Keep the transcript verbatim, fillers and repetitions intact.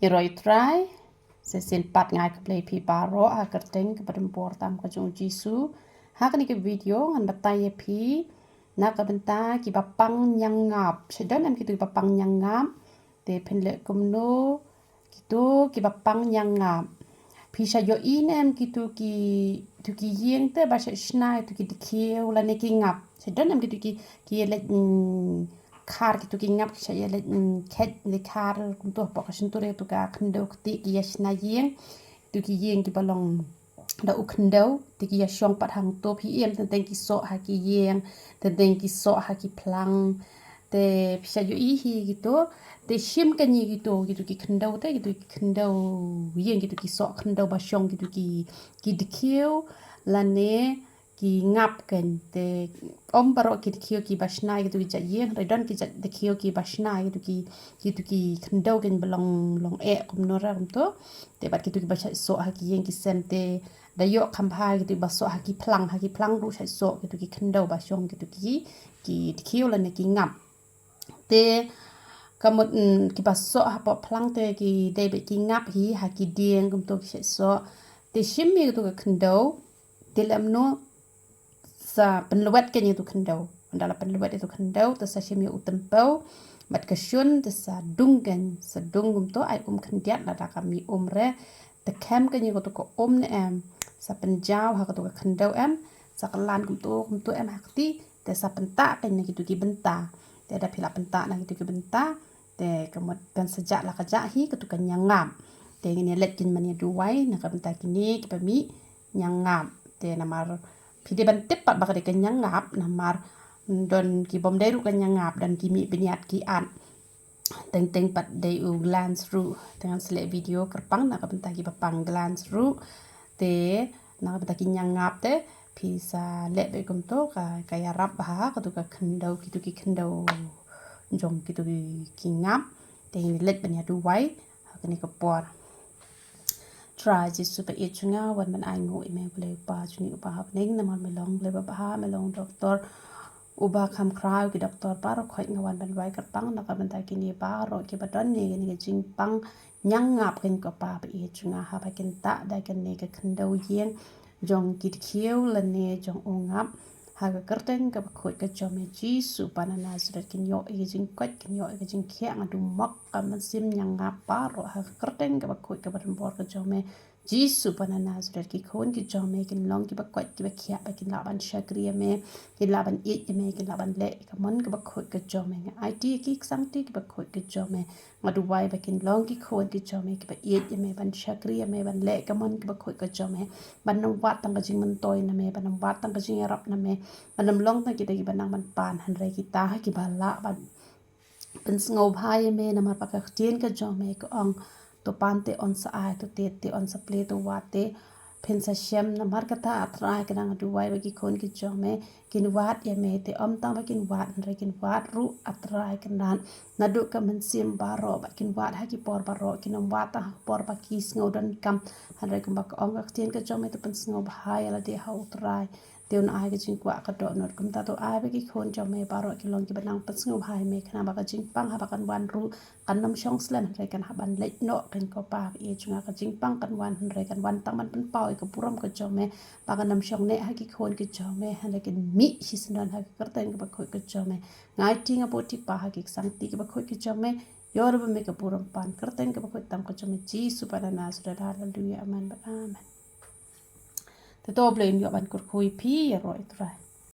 Ïaroh ïa u Trai, sa shisien pat nga ai khublei ïa phi baroh ha ka kyrteng kaba donbor tam ka jong u Jisu. Ha kane ka video ngan batai ïa phi na ka bynta kiba pang ñiangngap. Sha don em kito kiba pang ñiangngap? Te phin leh kumno kito kiba pang ñiangngap? Phi shait ïohi ne em kito ki, kito ki ïing te ba shait shna kito ki dkhiew lane ki ngap? Sha don em kito ki, ki ïaleit, mm, khar kito ki ngap, ki shait ïaleit, mm, kheit ne khar kumto hapoh ka shyntur ïa kito ka khyndew kti ki ïa shna ïing. Kito ki ïing kiba long da u khyndew te ki ïa shong pat hangto, phi ïohi em, teng teng ki soh ha ki ïing, teng teng ki soh ha ki phlang. Te phi shait ïohi hi kito, te shim kane kito, kito ki khyndew te, kito ki khyndew ïing, kito ki soh khyndew ba shong kito ki, ki dkhiew lane ki ngap kein. Te ym baroh ki dkhiew kiba shna kito ki jait ïing, hynrei don ki jait dkhiew kiba shna kito ki, kito ki khyndew kein ba long, long eh kumno re kumto. Te bad kito kiba shait soh ha ki ïing ki sem te da ïoh kham bha kito kiba soh ha ki phlang, ha ki phlang ruh shait soh kito ki khyndew ba shong kito ki, ki dkhiew lane ki ngap. Te ka mut, mm, kiba soh hapoh phlang te ki dei beit ki ngap hi, ha ki dieng kumto ki shait soh. Te shim ïa kito ka khyndew, te leh kumno, sa pynlwet kein ïa kito khyndew. Ynda la pynlwet ïa kito khyndew te sa shim ïa u tympew bad ka shun, te sa dung kein, sa dung kumto, ai um khyndiat lada ka mih um re. Te khem kein ïa kito ka um ne em, sa pynjaw ha kito ka khyndew em, sa kylan kumto kumto em ha kti, te sa pyntah kein na kito ki bynta. Te da phi la pyntah na kito ki bynta, te ka mut kan sa jah la ka jah hi kito ka ñiangngap. Te ngin ïa leit kein ban ïa duwai na ka bynta kine kiba mih ñiangngap. Te namar phi dei ban tip pat ba ka dei ka ñiangngap, namar don ki bym dei ruh ka ñiangngap, don ki mih bniat ki at. Teng teng pat dei u glands ruh. Te ngan sa leh video kyrpang na ka bynta kiba pang glands ruh. Te na ka bynta ki ñiangngap te phi sa leh beit kumto, ka, ka ïarap bha ha kito ka khyndew, kito ki khyndew jong kito ki, ki ngap. Te ngin leit ban ïa duwai ha kane ka por. Trai Jisu ba ïeit jong nga, wan ban ainguh ïa me, U Blei u Kpa jong ngi uba ha bneng, namar me long Blei babha, me long doktor uba kham khraw ïa ki doktor baroh khoit. Nga wan ban duwai kyrpang na ka bynta kine baroh kiba don ïa kane ka jingpang ñiangngap kein, ko Pa ba ïeit jong nga, haba kin tah da kane ka khyndew ïing jong ki dkhiew lane jong u ngap. Ha ka kyrteng kaba khuid ka jong me Jisu ba na Nasareth, kin ïoh ïa ka jingkoit, kin ïoh ïa ka jingkhiah. Nga dum mok ka mynsiem ñiangngap baroh ha ka kyrteng kaba khuid kaba donbor ka jong me Jisu ba na Nasareth. Ki khun ki jong me kin long kiba koit kiba khiah, ba kin lah ban shakri ïa me, kin lah ban ïeit ïa me, kin lah ban leh ïa ka mon kaba khuid ka jong me. Nga aiti ïa ki ksangti kiba khuid ka jong me. Nga duwai ba kin long ki khun ki jong me kiba ïeit ïa me, ban shakri ïa me, ban leh ka mon kaba khuid ka jong me, ban ym wad tang ka jingmyntoi na me, ban ym wad tang ka jingïarap na me, ban ym long tang kita kiba nang ban pan, hynrei kita kiba lah ban pynsngewbha ïa me. Namar ba ka ktien ka jong me ka ong, to pan te yn sa ai, to tied te yn sa plie, to wad te phin sa shem. Namar kata, A Trai, kane nga duwai ba ki khun ki jong me kin wad ïa me, te ym tang ba kin wad, hynrei kin wad ruh, A Trai, kane naduh ka mynsiem baroh, ba kin wad ha ki por baroh, kin ym wad tang ha ka por ba ki sngew donkam, hynrei kumba ka ong ka ktien ka jong me, to pynsngewbha ïa lade ha U Trai, te un ai ka jingkwah ka dohnud. Kumta to ai ba ki khun jong me baroh ki long kiba nang pynsngewbha ïa me, khnang ba ka jingpang haba kan wan ruh kan ym shong slem, hynrei kan hap ban leit noh kein, ko Pa ba ïeit jong nga. Ka jingpang kan wan, hynrei kan wan tang ban pynpaw ïa ka burom ka jong me, ba kan ym shong neh ha ki khun ki jong me, hynrei kin mih shisyndon ha ka kyrteng kaba khuid ka jong me. Nga aiti, nga buh ti pa ha ki ksangti kiba khuid ki jong me. Ïoh ruh ba me ka burom, pan kyrteng kaba khuid tam ka jong me Jisu ba na Nasareth. Haleluya, amen bad amen. Te to Blei un ïoh ban kyrkhu ïa phi. Ïaroh ïa U Trai.